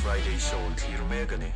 Friday Show thlir mek a ni.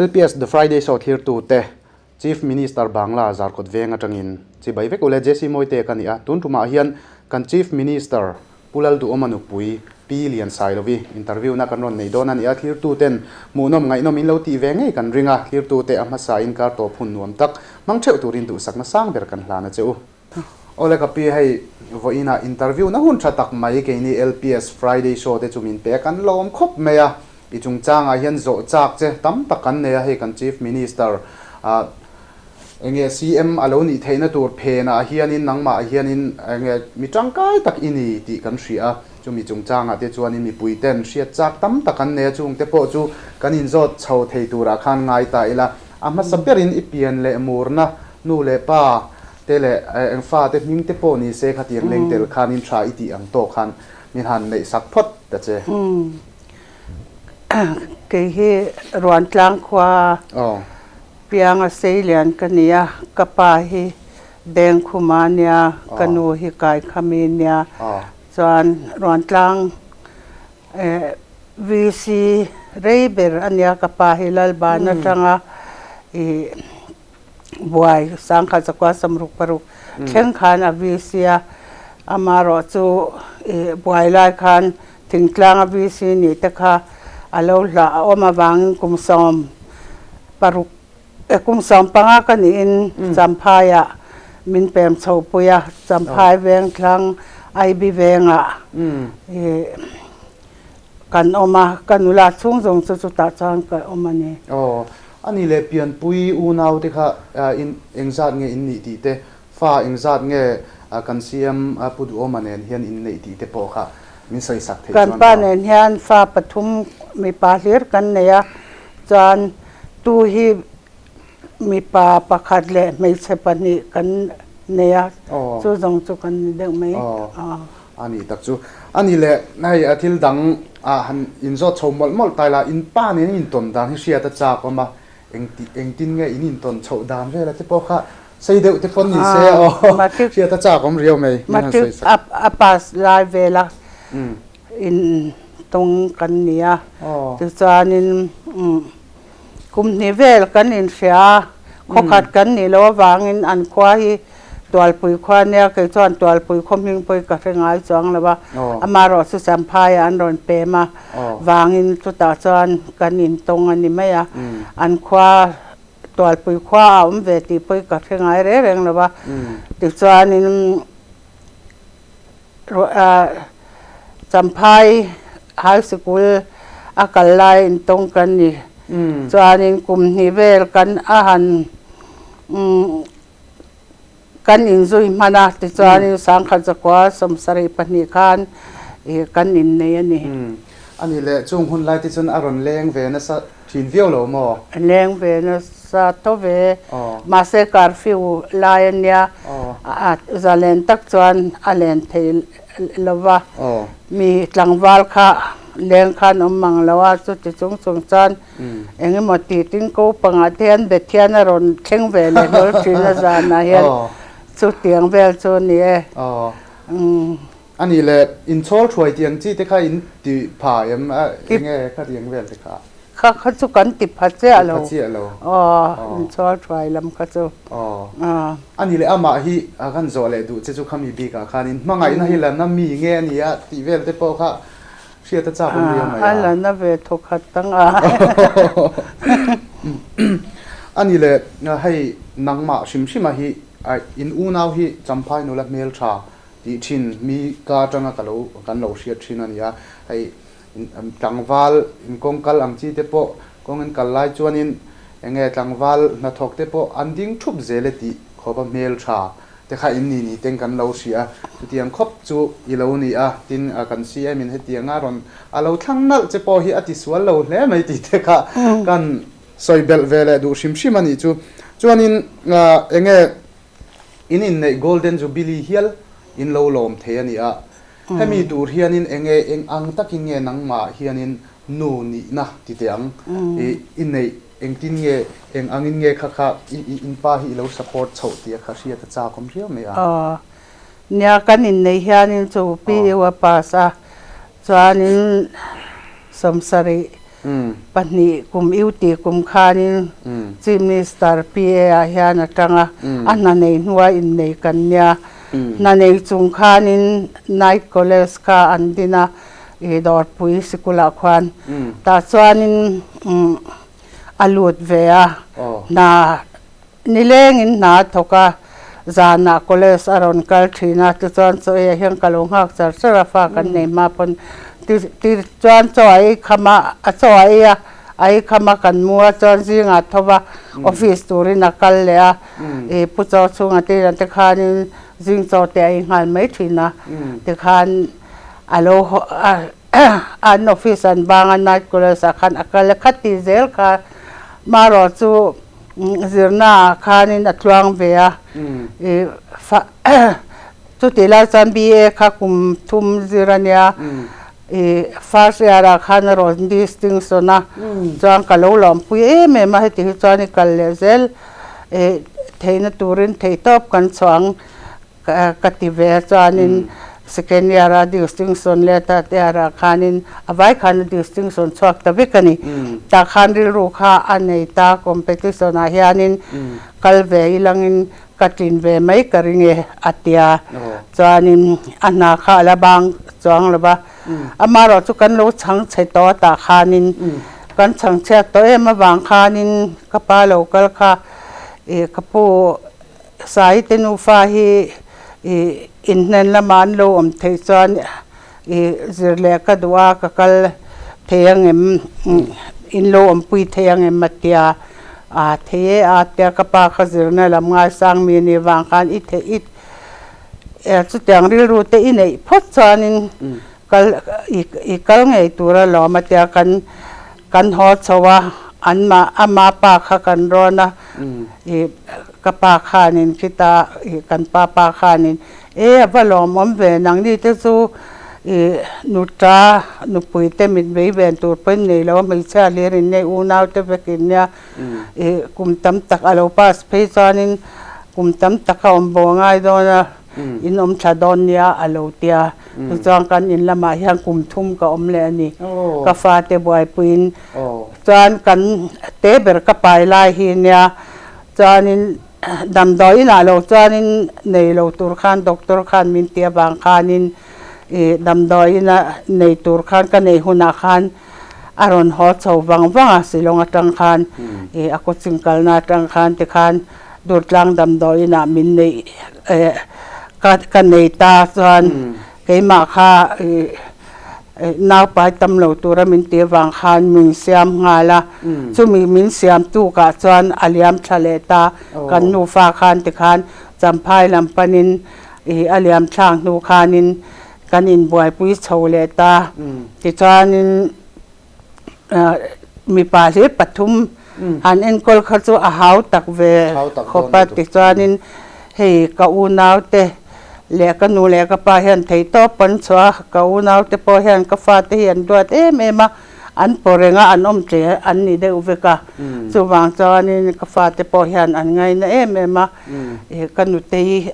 LPS The Friday Show thlirtute Chief Minister Bangla Zarkawt veng atangin chibai vek ule JC Mawite ka ni a, tun tumah hian kan Chief Minister Pu Lalduhawma nupui Pi Liansailovi interview na kan rawn nei dawn a ni a, thlirtuten hmuhnawm ngaihnawm in lo tih ve ngei kan ring a, thlirtute a hmasa in kar tawp hun nuam tak hmang theuh turin duhsakna sang ber kan hlan a che u. Awle ka pi hei vawiinah interview na hun tha tak mai keini LPS Friday show te chu min pe a kan lawm khawp mai a, i chungchangah hian zawh chak che tam tak kan nei a, hei kan Chief Minister ah Enge CM a lo nih theihna tur phenah hianin nangmah hianin enge mi tangkai tak i ni tih kan hria a, chumi chungchangah te chuanin mipui ten hriat chak tam tak an nei a, chungte pawh chu kan inzawt chho thei turah khan ngai ta ila, a hmasa berin i pian leh murna nu leh pa te leh eng fate hming te pawh ni se khatiang leng tel khanin tha i tih ang tawk khan min han neih sak phawt ta che. Kei hi Ruantlang khua Pianga Seilian ka ni a, ka pa hi Dengkhuma nia, ka nu hi Kaikhami nia. Chuan Ruantlang VC rei ber a nia, ka pa hi Lalban atanga ih buai sangkhat zakua samruk paruk thleng khan a VC a, amaherawh chu ih buai lai khan Thingtlanga VC nih te kha a lo hlah a awm avangin kum 16 kum 15 ka niin Champhaiah min pem chho pui a, Champhai Vengthlang Aibi vengah ih kan awm a, ka nula chhung zawng chu chutah chuan ka awm a ni. Aw, a ni leh pianpui unau te kha engzat nge in nih tih te Fa engzat nge kan CM Pu Duhawma nen hian in neih tih te pawh kha min sawi sak theih Kan chuan pa aw. nen hian fa pathum mipa hlir kan nei a, chuan tu hi mipa pakhat leh hmeichhe pahnih kan nei a, chu zawng chu kan ni deuh mai. Aw, a nih tak chu. A nih leh hei a thil dang ah han inzawt chho mawlh mawlh ta ila, in pa nen in intawn dan hi hriat a chak awm a, engti engtin nge in intawn chhoh dan vel a te pawh kha Sei deuh te pawn ni se aw hriat a chak awm riau mai. Matric a pass lai vela in tawng kan ni a, tichuanin kum hnih vel kan inhria a, khawkhat kan nih loh avangin an khua hi Tualpui khua a nia, kei chuan Tualpui khaw hming pawh hi ka hre ngai chuang lo a, amaherawh chu Champhaiah an rawn pem a vangin chutah chuan kan intawng a ni mai a, an khua Tualpui khua a awm ve tih pawh hi ka hre ngai reng reng lo a, tichuanin Champhai High Sikul a kal lai intawng kan ni. Chuanin kum hnih vel kan a han kan inzui hman a, tichuanin Sangkhat zakua 72 khan kan innei a ni. A nih leh chung hun lai te chuan a rawn leng ve nasa thin viau lo maw? Leng ve nasa tho ve, mahse curfew lai a nia, zalen tak chuan a len thei lo va, mi tlangval kha leng khan awm mang lo a, chuti chung chung chuan Eng emaw tih tin ko pangah te hian Bethian a rawn thleng ve leh hlawl thin a zanah hian chutiang vel chu a ni e. A nih leh inchhawl thuai tih ang chi te kha in ti pha em eng nge khatiang vel te kha? Kha kha chu kan ti pha chiah lo. Ti pha chiah lo. Aw inchhawl thuai lam kha chu. A nih leh amah hi a kan zawh leh duh che chu khami bikah khanin hmangaihna hi la na mi nge a ni a tih vel te pawh kha Hriat a chak awm riau mai a. A la na ve thawkhat tang a. A ni le, hei nangmah hrim hrima hi in unau hi Champhai nula hmeltha tih thin mi ka atanga ka lo kan lo hriat thin a ni a. Hei tlangval in kawng kal ang chi te pawh kawng in kal lai chuanin enge tlangval hnathawk te pawh an ding thup zel e tih khawp a hmeltha te kha in ni ni teng kan lo hria a, chutiang khawp chu i lo ni a, tin kan CM in hetiang a rawn a lo thlang nalh che pawh hi a ti sual lo hle mai tih te kha kan sawi belh ve leh duh hrim hrim a nih chu. Chuanin enge in inneih Golden Jubilee hial in lo lawm thei a ni a, hemi tur hianin enge eng ang takin nge nangmah hianin Nu nihna ti teh ang. I i neih engtin nge eng angin nge kha kha i i in pa hi i lo support chhoh tih a kha hriat a chak awm riau mai a. Aw. Nia kan inneih hianin chu PU a pass a, chuanin sawmsarih pahnih kum UT kum khanin Chief Minister PA ah hian a tang a, a hna nei hnua innei kan nia. Hna nei chung khanin Night College kha an din a. I dawrpui sikulah khuan tah chuanin a lut ve a, hna nilengin hna a thawk a, zanah college a rawn kal thin a, tichuan chaw ei ah hian ka lo nghak char char a, fa kan nei hma pawn tichuan chaw a ei kham a, a chaw a ei a, a ei kham a kan mu a chuan zingah tho va office turin a kal leh a, i pu chaw chhungah te inah te khanin zing chaw te a ei nghal mai thin a, tikhan. A lo haw a an office an bang a night college ah khan a kal a khati zel kha marawh chu zirna ah khanin a tluang ve a i fa chutih lai chuan BA kha kum thum zir a nia i first year ah khan a rawn distinction a chuan ka lo lawmpui em em a heti hi chuan i kal leh zel i theihna turin theihtawp kan chhuah ang. Ka ti ve a chuanin second year a distinction leh third year ah khanin a vai khan a distinction chhuak ta vek a ni. Tah khan rilru kha a nei ta competition ah hianin kal ve ilangin ka tlin ve mai ka ring e a tia. Chuanin a hna kha a la bang chuang lo va, amaherawh chu kan lo chhang chhe tawh a tah khanin kan chhang chhiat tawh em avang khanin ka pa lo kal kha ih ka pu Saite nufa hi i inhnen lamah an lo awm theih chuan i zir leh ka duh a, ka kal thei angem, in lo awmpui thei angem a tia, a thei e a tia ka pa kha zirna lam ngaisang mi a nih vang khan i theih i chutiang rilru te i neih phawt chuanin kal i kal ngei tur alawm a tia kan Kan haw chho a, anmah ama pa kha kan rawn a, ih ka pa khanin khita ih kan pa pa khanin e a va lawmawm ve nangni te chu ih nuta nupui te mit vei ven tur pawhin nei lo a hmeichhia hlir in nei unau te vek in nia ih kum tam tak a lo pass phei chuanin kum tam tak a awm bo ngai dawn a in awm tha dawn nia a lo tia. Tichuan kan in lamah hian kum thum ka awm leh a ni. Ka fate buaipuiin chuan kan te ber ka pai lai hi nia chuanin damdawi inah lo chuanin nei lo tur khan doctor khan min tih avang khanin ih damdawi ina nei tur khan ka nei hunah khan a rawn haw chho vang vang a Shillong atang khan ih a coaching kalna atang khan tikhan Durtlang damdawi inah min neih eh ka ka nei ta chuan keimah kha ih naupai tam lo tura min tih avang khan min siam nghal a, chumi min siam tukah chuan a liam thla leh ta, kan nufa khan tikhan Champhai lam panin ih a liam thlak hnu khanin kan inbuaipui chho leh ta, tichuanin. Mipa hi pathum han enkawl kha chu a hau tak ve khawp a, tichuanin hei ka unaute leh ka nu leh ka pa hian theihtawp an chhuah a, ka unaute pawh hian ka fate hi an duat em em a, an paw reng a, an awm tle an ni deuh vek a, chuvang chuanin ka fate pawh hian an ngaina em em a, ka nutei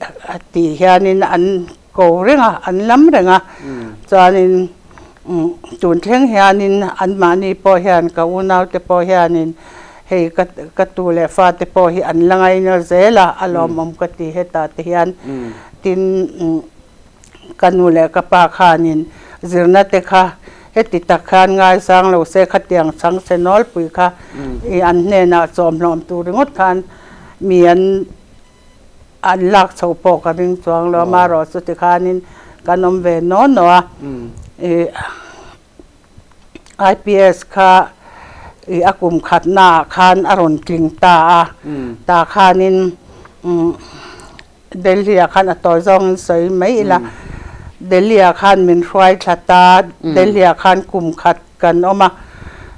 tih hianin an ko reng a, an lam reng a, chuanin tun thleng hianin anmahni pawh hian ka unaute pawh hianin hei ka ka tu leh fate pawh hi an la ngaina zel a, a lawmawm ka ti hetah te hian tin ka nu leh ka pa khanin zirna te kha. Heti tak khan ngaisang lo se khatiang chhang chhe nawlpui kha i an hnenah chawmhlawm tur ringawt khan mi an an lak chho pawh ka ring chuang lo a, amaherawh chu tikhanin kan awm ve naw naw a, i IPS kha i a kum khatnaah khan a rawn tling ta a, tah khanin Delhi ah khan a tawi zawngin sawi mai ila, Delhi ah khan min hruai thla ta, Delhi ah khan kum khat kan awm a,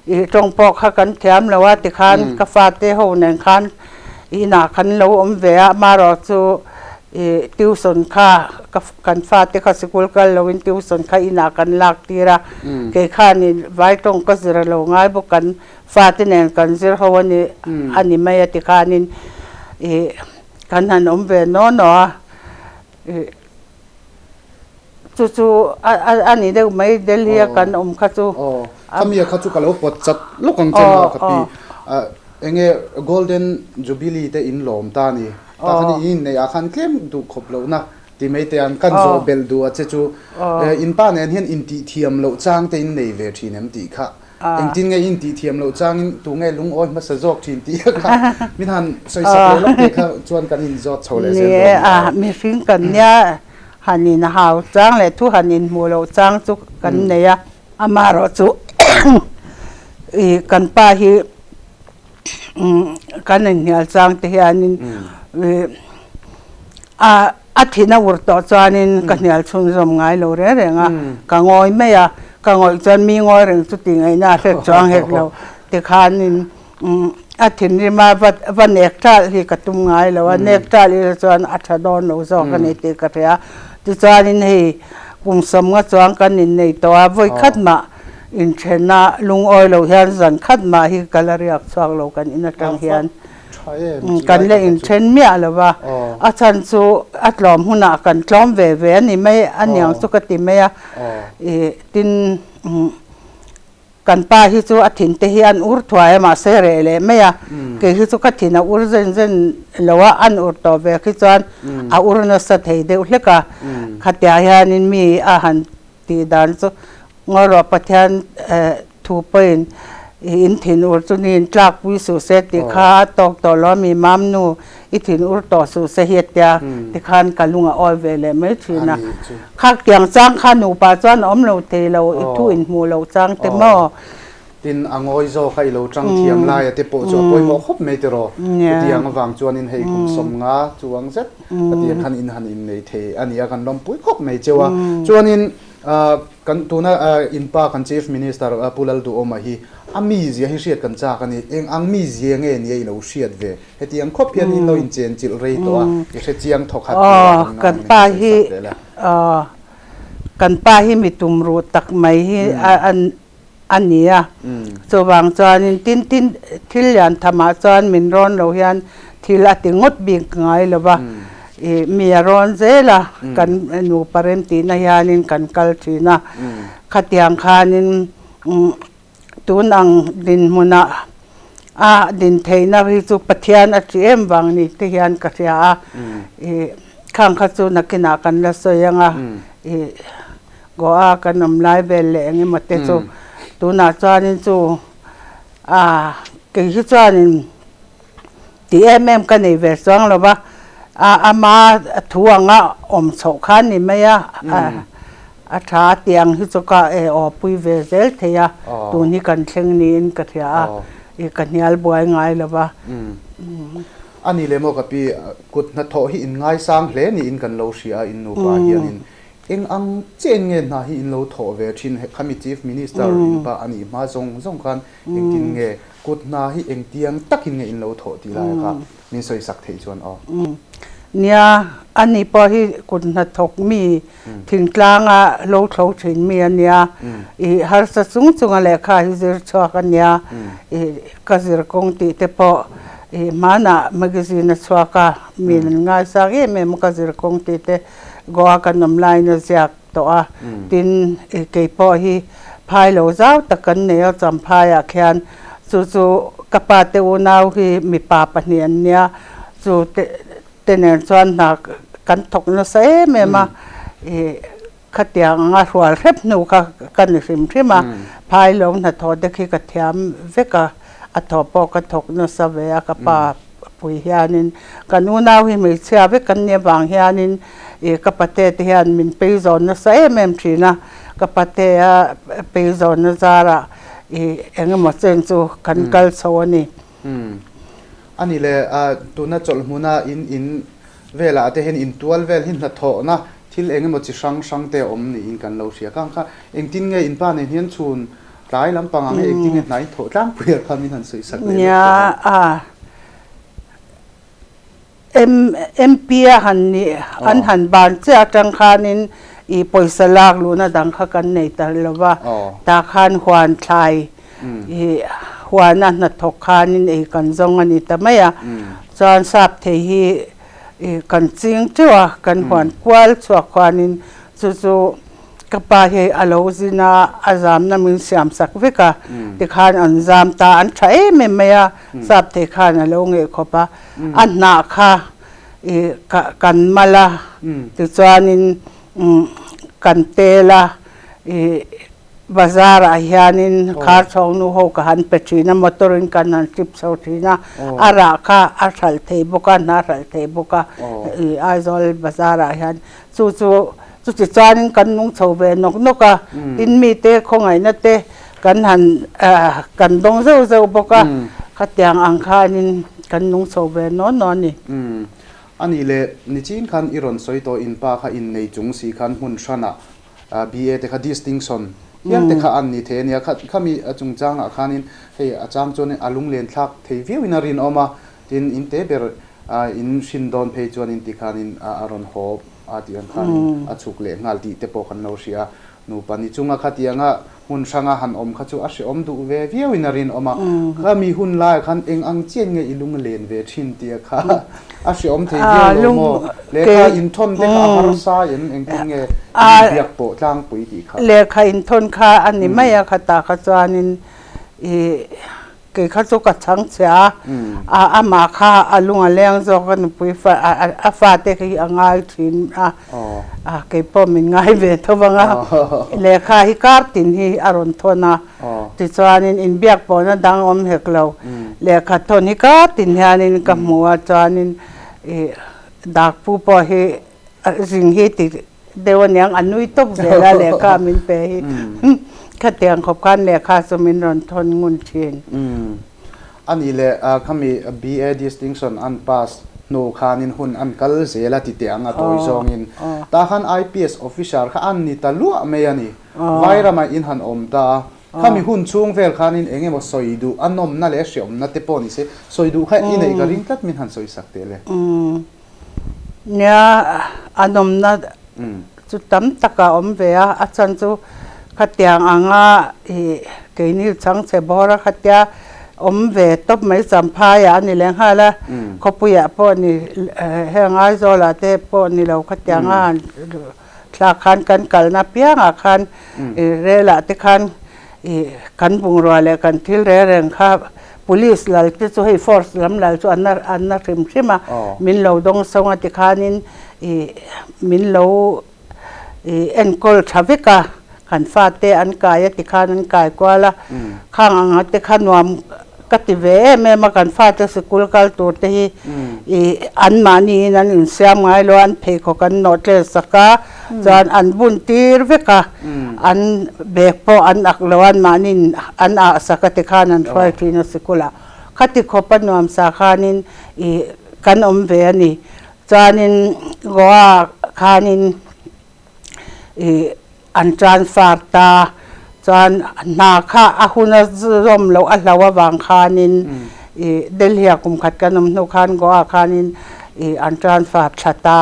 ih tawng pawh kha kan thiam lo a tikhan ka fate ho nen khan inah kan lo awm ve a, amaherawh chu ih tuition kha ka kan fate kha sikul kal loin tuition kha inah kan lak tir a, kei khanin vai tawng ka zir a lo ngai bawk kan fate nen kan zir ho a ni a ni mai a tikhanin ih. Kan han awm ve naw naw a, ih chu chu a ni deuh mai Delhi a kan awm kha chu. Aw, khami a kha chu ka lo pawt chat lawk ang che maw ka pi. Enge Golden Jubilee te in lawm ta ni, tah khan in inneih ah khan tlem duh khawp lohna ti mai te an kan zawh belh duh a che chu. In pa nen hian intih thiam loh chang te in nei ve thin em tih kha. Engtin nge in tih thiam loh changin tu nge lungawi hmasa zawk thin tih kha min han sawi sak leh lawk te kha chuan kan in zawt chho leh zel dawn a ni. Nia, mihring kan nia han in hau chang leh thu han in hmuh loh chang chu kan nei a, amaherawh chu ih kan pa hi kan inhnial chang te hianin ih a A thin a ur tawh chuanin ka hnial chhunzawm ngai lo reng reng a, ka ngawi mai a, ka ngawih chuan mi ngawi reng chu tih ngaihna a hret chuang hek lo. Tikhanin a thinrima va va nek ṭalh hi ka tum ngai lo a, nek ṭalh ila chuan a ṭha dawn lo zawk a ni tih ka hria. Tichuanin hei kum sawmnga chuang kan innei tawh a, vawi khat mah inṭhena lungawi lo hian zan khat mah hi ka la riak chhuak lo kan in aṭang hian. Kan la inthen miah lo va, a chhan chu a tlawm hunah kan tlawm ve ve a ni mai a niang chu ka ti mai a, ih tin kan pa hi chu a thin te hi an ur thuai a mahse reh leh mai a, kei hi chu ka thin a ur zen zen lo a, an ur tawh ve khi chuan a ur nasa thei deuh hlek a, khatiah hianin mi a han Tih dan chu Ngawrawh Pathian thu pawhin i in thin ur chu ni in tlakpui suh se tih kha a tawk tawh lo a mi mam nu i thin ur tawh suh se hi a tia tikhan ka lung a awi ve leh mai thin a. Khak tiang chang kha nupa chuan a awm lo thei lo i thu in hmuh loh chang te maw? Tin, a ngawi zawk a i lo tang thiam lai a te pawh chu a pawimawh khawp mai tiraw? Chutiang avang chuanin hei kum 50 chuang zet ka tih ang khan in han innei thei a ni a, kan lawmpui khawp mai cheu a. Chuanin kan tuna in pa kan Chief Minister Pu Lalduhawma hi a mizia hi hriat kan chak a ni. Eng ang mizia nge nia i lo hriat ve? Hetiang khawp hian in lo inchen chilh rei tawh a, i hre chiang thawk hat tur a kan Kan pa hi kan pa hi mi tumruh tak mai hi a a ni a. Chuvang chuanin tin tin thil lian thamah chuan min rawn lo hian thil a ti ngawt bik ngai lo va, ih mi a rawn zel a, kan nupa rem tihna hianin kan kal thin a. Khatiang khanin tun ang dinhmunah a din theihna hi chu Pathian a ṭih em vang ni te hian ka hria a, ih khang kha chu nakinah kan la sawi ang a, ih. Goa kan awm lai vel leh eng emaw te chu tunah chuanin chu ah kei hi chuanin tih em em ka nei ve chuang lo va, a ama thu anga awm chhoh kha a ni mai a, a tha a tih ang hi chu ka e aw pui ve zel thei a, tun hi kan thleng niin ka hria a, ih ka hnial buai ngai lo va. A ni leh maw ka pi, kut hnathawh hi in ngaisang hle niin kan lo hria a in nupa hianin Eng ang chiah nge hna hi in lo thawh ve thin? Khami Chief Minister in pa a nih hma zawng zawng khan engtin nge kut hna hi engtiang takin nge in lo thawh tih lai kha min sawi sak theih chuan aw. Nia, ani pawh hi kut hna thawk mi thingtlanga lo thlo thin mi a nia. I harsa chung chunga lehkha hi zir chhuak a nia. I ka zir kawng tih te pawh i hmanah magazine a chhuak a, mi an ngaisang em em a ka zir kawng tih te. Goa kan awm laiin a ziak tawh a, tin kei pawh hi phai lo zau tak kan nei a, Champhaiah khian chu chu ka pa te unau hi mipa pahnih an nia, chu te te nen chuan hna kan thawk nasa em em a, ih Khatiang anga hrual hrep hnu kha ka ni hrim hrim a, phai lo hnathawh te khi ka thiam vek a, a thawh pawh ka thawk nasa ve a ka pa pui hianin kan unau hi hmeichhia vek kan nih avang hianin ih ka pate te hian min pei zawn nasa em em thin a, ka pate a pei zawnna zarah ih eng emaw chen chu kan kal chho a ni. Umm. A ni le, tuna chawlh hmuna in in velah te hian intual vel hi hnathawhna thil eng emaw chi hrang hrang te a awm niin kan lo hria. Khang kha engtin nge in pa nen hian chhun tlai lampang ang hi engtin nge hna in thawh tlangpui a kha min han sawi sak leh lawk teh ang. Nia, MP a han nih an han ban chiah atang khanin ih pawisa lak luhna dang kha kan nei ta lo va, tah khan huan thlai ih huana hnathawk khanin ei kan zawng a ni ta mai a, chuan sap thei hi ih kan ching teuh a, kan huan kual chhuak khuanin chu chu ka pa hi a lo zin a, a zamna min siam sak vek a, tikhan an zam ta an tha em em mai a, sap thei khan a lo ngeih khawp a. A hnah kha ih kan mal a, tichuanin kan tel a, ih bazar ah hianin kharchhawng nu ho ka han pe thin a, motor in kan han trip chho thin a, a rah kha a hralh thei bawk a, hnah a hralh thei bawk a, ih Aizawl bazar ah hian chu chu chuti chuanin kan nung chho ve nawk nawk a, tin mite khawngaihna te Kan han kan dawng zeuh zeuh bawk a, khatiang ang khanin kan nung chho ve nawn nawn a ni. Umm. A nih leh, nichin khan i rawn sawi tawh inpa kha innei chung si khan hmun hranah BA te kha distinction hial te kha an ni thei a nia. Khami chungchangah khanin hei a chang chuan a lunglen thlak thei viauin a rinawm a, tin in te ber in hrin dawn phei chuan in ti khanin a rawn haw a tih ang khanin a chhuk leh nghal tih te pawh kan lo hria a. Nupa ni chunga khatianga hmun hranga han awm kha chu a hrehawm duh ve viauin a rinawm a, khami hun laiah khan eng ang chian nge i lung a len ve thin tia kha a hrehawm thei viau lo maw? Lehkha inthawn te kha a harsa em engtin nge inbiak pawh tlangpui tih kha? Lehkha inthawn kha a ni mai a, khatah kha chuanin ih Kei kha chu ka chhang chhia a, a amah kha a lung a leng zawk a nupui fa a fate hi a ngai thin a, a kei pawh min ngai ve tho vang a, lehkha hi kar tin hi a rawn thawn a, tichuanin inbiak pawhna dang awm hek lo, lehkha thawn hi kar tin hianin ka hmu a, chuanin ih dakpu pawh hi zing hi ti Deuh aniang a nui tawp zel a lehkha min pe hi khatiang khawp khan lehkha chu min rawn thawn ngun thin. A nih leh khami BA distinction an pass hnu khanin hun an kal zel a ti teh ang a tawi zawngin tah khan IPS officer kha an ni ta luah mai a ni. Vairamah in han awm ta a, khami hun chhung vel khanin eng emaw sawi duh a nawmna leh hreawmna te pawh ni se sawi duh kha i neih ka ring tlat min han sawi sak teh le. Nia, a nawmna chu tam tak a awm ve a, a chhan chu khatiang anga ih keini chhangchhe bawr a khatia awm ve tawp mai Champhaiah a ni leh nghal a, khawpuiah pawh ni heng Aizawlah te pawh ni lo khatiang a han thlak khan kan kalna piangah khan ih relah te khan Ih kan bungrua leh kan thil reng reng kha police lal te chu hei force lam lal chu an an na hrim hrim a, min lo dawng sawng a tikhanin ih min lo ih enkawl tha vek a, kan fate an kai a tikhan an kai kual a, khang ang te kha nuam ka ti ve em em a, kan fate sikul kal tur te hi ih anmahniin an insiam ngai lo a, an pheikhawk an nawh tlel sak a. Chuan an bun tir vek a, an bag pawh an ak lo a, anmahniin an ah sak a tikhan an hruai thin a sikulah. Khati khawp a nuamsa khanin ih kan awm ve a ni. Chuanin Goa khanin ih an transfer ta, chuan hna kha a hun a zawm loh a hlo avang khanin ih Delhi ah kum khat kan awm hnu khan Goa khanin ih an transfer thla ta.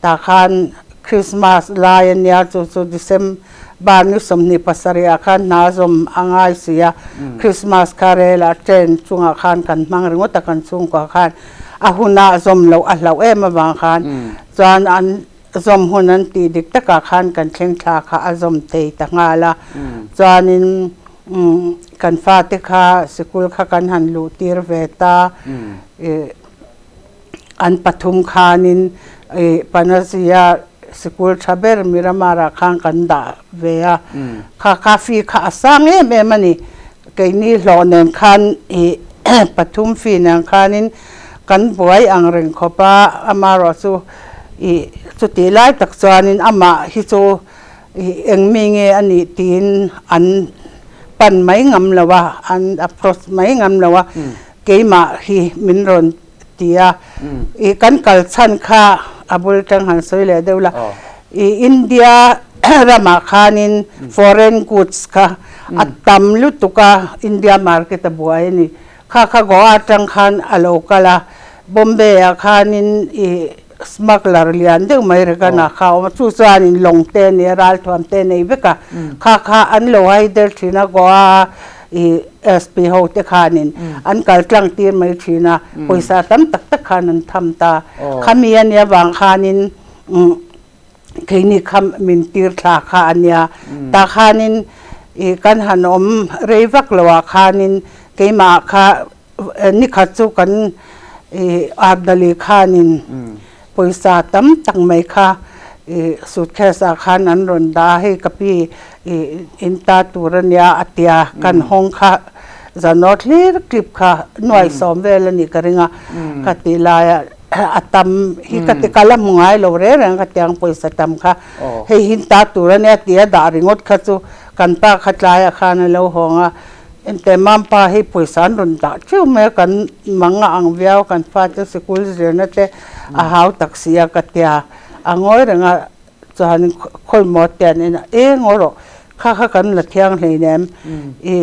Tah khan Christmas lai a nia chu chu December ni 27 ah khan hna zawm a ngai si a, Christmas kha rel ah train chungah khan kan hmang ringawt a kan chhungkua khan a hunah zawm loh a hlauh em avang khan chuan an zawm hun an tih dik takah khan kan thleng thla kha a zawm thei ta nghal a, chuanin kan fate kha sikul kha kan han luh tir ve ta ih. An pathum khanin ih Panazia. sikul tha ber Miramar ah khan kan dah ve a, kha kha fee kha a sang em em a ni. Keini hlawh nen khan ih pathum fee nen khanin kan buai ang reng khawp a, amaherawh chu ih chutih lai tak chuanin amah hi chu ih eng mi nge a nih tiin an pan mai ngam lo a, an approach mai ngam lo a, keimah hi min rawn ti a, ih kan kal chhan kha a bul tang han sawi leh deuh la, ih India ramah khanin foreign goods kha a tam lutuk a, India market a buai a ni, kha kha Goa atang khan a lo kal a, Bombay ah khanin ih smuggler lian deuh mai Regana kha a awm a, chu chuanin lawng te a ni a, ralthuam te a nei vek a, kha kha an lo haider thin a Goa a. I SP ho te khanin an kal tlang tir mai thin a, pawisa tam tak tak khan an tham ta. Khami a nia vang khanin keini kha min tir thla kha a nia. Tah khanin i kan han awm rei vak lo ah khanin keimah kha nikhat chu kan i Ardali khanin Pawisa tam tak mai kha ih suitcase ah khan an rawn dah a, hei ka pi ih in ta tur a nia a tia kan hawng kha zanawt hlir clip kha nuai sawm vel a nih ka ring a, ka tih laia a tam hi ka ti kal a hmu ngai lo reng reng ka tiang pawisa tam kha hei hi in ta tur a nia tih a dah ringawt kha chu kan pa kha tlaiah khan a lo hawng a. Engte mampa hi pawisa an rawn dah theuh mai a, kan mang a ang viau, kan fate sikul zirna te a hau tak si a ka tia, a ngawi reng a chuanin khawimaw te an en a, e ngaw rawh kha kha kan la thiang hleinem i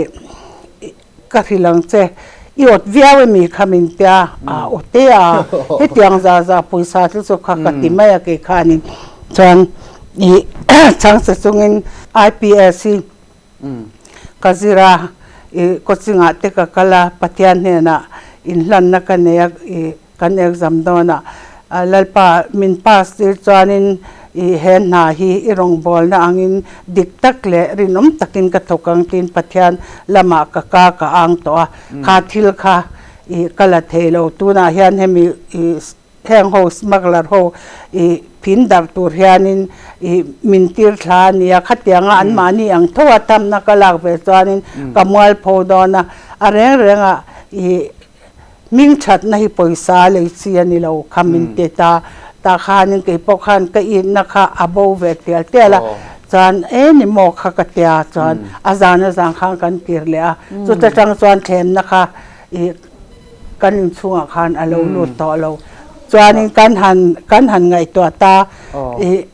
ka hrilh ang che, i awt viau emi kha min tia, a awt e a, hetiang zah zah pawisa te chu kha ka ti mai a kei khanin chuan i chhangchhe chungin IPS hi Ka zir a, i coaching ah te ka kal a, Pathian hnenah inhlanna ka nei a, i kan exam dawn a, Lalpa min pass tir chuanin i he hna hi i rawngbawlna angin dik tak leh rinawm takin ka thawk ang tiin Pathian lamah ka ka ka ang tawh a, kha thil kha i ka la thei lo, tunah hian hemi i Heng ho smuggler ho i phin darh tur hianin i min tir thla a nia, khatianga anmahni ang tho a thamna ka lak ve chuanin ka mualpho dawn a, a reng rengah i hming thatna hi pawisa lei chi a ni lo kha min ti ta, tah khanin kei pawh khan ka itna kha a bo ve tial tial a, chuan e ni maw kha ka tia chuan a zan a zan khan kan kir leh a, chuta tang chuan thlemna kha i kan inchhungah khan a lo lut tawh lo. Chuanin kan han kan han ngaihtuah ta i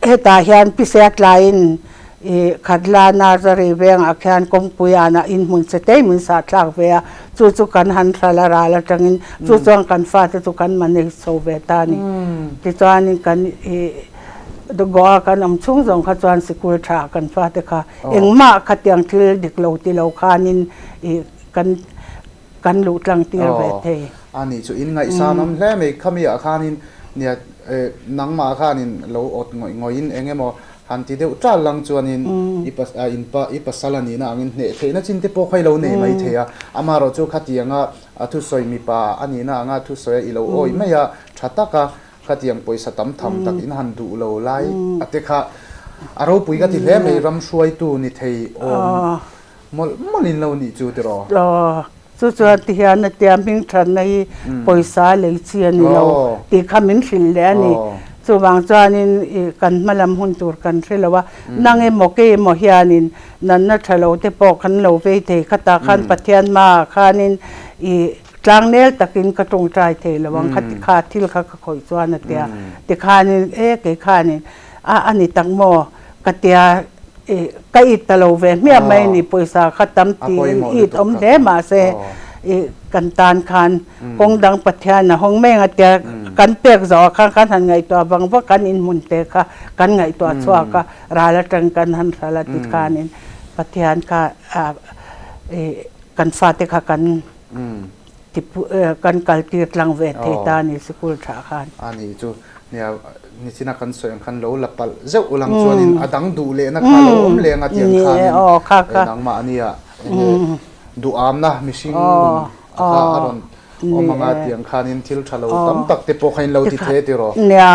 hetah hian Pisea tlaiin i Khatla Nursery vengah khian kawngpui anah inhmun che tei min sahthlak ve a, chu chu kan han hral a ral atangin chu chuan kan fate chu kan manage chho ve ta a ni. Tichuanin kan i Goa kan awm chhung zawng kha chuan sikul tha kan fate kha engmah khatiang thil dik lo ti lo khanin i kan kan luh tlang tir ve thei. Aw a nih chu in ngaihsan awm hle mai khami ah khanin nia nangmah khanin lo awt ngawih ngawih in eng emaw han ti deuh tal lang chuanin i in pa i pasal a nihna angin hneh theihna chin te pawh kha i lo nei mai thei a amaherawh chu khatianga a thusawi mipa a nihna anga thusawi a i lo awi mai a tha taka khatiang pawisa tam tham tak in han duh lo lai a te kha a ropui ka ti hle mai ram hruaitu ni thei awm Mawlh mawlh in lo nih chu tiraw? Aw, chu chuan ti hian a tia hming thatna hi pawisa lei chi a ni lo tih kha min hrilh leh a ni. Chuvang chuanin i kan hma lam hun tur kan hre lo a, nang emaw kei emaw hianin nanna tha lo te pawh kan lo vei thei khatah khan Pathian hmaah khanin i tlangnel takin ka tawngtai thei lo ang kha ti kha thil kha ka khawih chuan a tia. Tikhanin e kei khanin a a ni tak maw? Ka tia i ka it ta lo ve hmiah mai ni pawisa kha tam tiin it awm hle mahse i kan tan khan kawng dang Pathian a hawng mai ang a tia kan pek zawh ah khan kan han ngaihtuah vang vak kan inhmun te kha kan ngaihtuah chhuak a ral atang kan han hral a ti khanin Pathian kha i kan fate kha kan Kan kal tir tlang ve thei ta a ni sikul tha khan. A nih chu nia nichina kan sawi ang khan lo la palh zeuh ulang chuanin a dang duh lehna kha lo awm leng a tiang khanin nangmah ania enge duhamna mihring nun a kha a rawn awm anga tiang khanin thil tha lo tam tak te pawh kha in lo ti thei tiraw. Nia.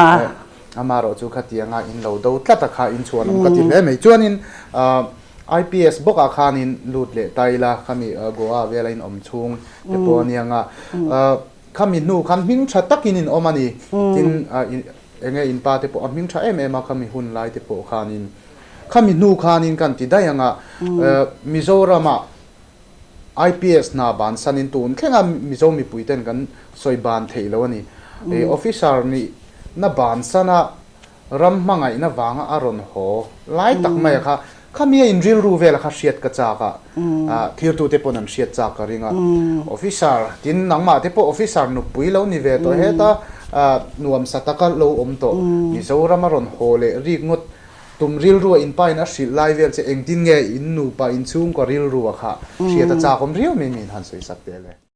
Amaherawh chu khatianga in lo do tlat a kha in chhuanawm ka ti hle mai. Chuanin IPS bawkah khanin lut leh ta ila khami Goa vela in awm chhung te pawh a nia nga. Khami hnu khan hming tha takin in awm a ni. Tin enge in pa te pawh a hming tha em em a khami hun lai te pawh khanin khami hnu khanin kan ti daih anga Mizoramah IPS hna bansanin tun thlenga Mizo mipui ten kan sawi ban theih lo a ni. Officer nih na bansana ram hmangaihna vanga a rawn haw lai tak mai a kha, khami a in rilru vel a kha hriat ka chak a, thirtute pawn an hriat chak ka ring a. Officer tin nangmah te pawh officer nupui lo ni ve tawh heta nuamsa taka lo awm tawh Mizoram a rawn haw leh rik ngawt Tum rilrua in pa in a hrilh lai vel che engtin nge in nupa in chhungkaw rilrua kha hriat a chak awm riau mai min han sawi sak teh le.